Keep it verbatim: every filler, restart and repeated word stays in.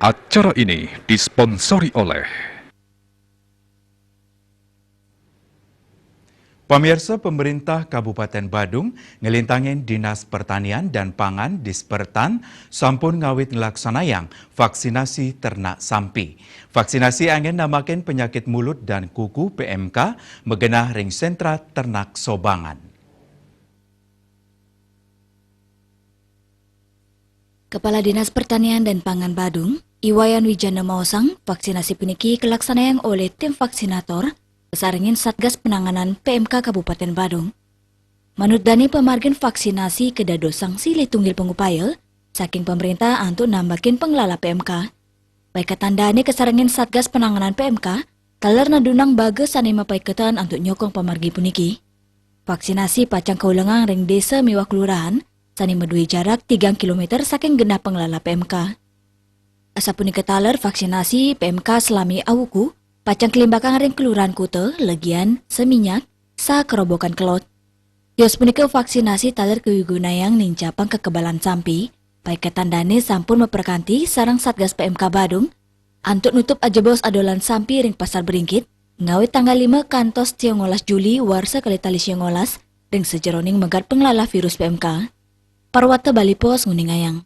Acara ini disponsori oleh Pamirsa, pemerintah Kabupaten Badung ngelintangin Dinas Pertanian dan Pangan, Dispertan, sampun ngawit ngelaksanayang vaksinasi ternak sampi. Vaksinasi angin namakin penyakit mulut dan kuku, P M K, magenah ring sentra ternak Sobangan. Kepala Dinas Pertanian dan Pangan Badung, I Wayan Wijana maosang, vaksinasi puniki kalaksanayang olih tim vaksinator, kasarengin Satgas Penanganan P M K Kabupaten Badung. Manut dane, pamargin vaksinasi kadadosang silih tunggil pangupaya saking pemerintah antuk nambakin panglala P M K. Paiketan dane kasarengin Satgas Penanganan P M K, taler nadunang baga sane mapaiketan antuk nyokong pamargi puniki. Vaksinasi pacang kaulengang ring desa miwah kelurahan sane madue jarak tigang kilometer saking genah panglala P M K. Asapunika taler vaksinasi P M K salami awuku pacang kalimbakang ring kelurahan kuta, Legian, Seminyak, saha Kerobokan Kelod. Tios punika vaksinasi taler kawigunayang nincapang kakebalan sampi. Paiketan dane sampun maprakanti sareng Satgas P M K Badung antuk nutup ajebos adolan sampi ring Pasar Beringkit, ngawit tanggal lima kantos tiang olas Juli warsa kalih tali siang olas, ring sajeroning megat panglala virus P M K. Parwata Bali Post nguningayang.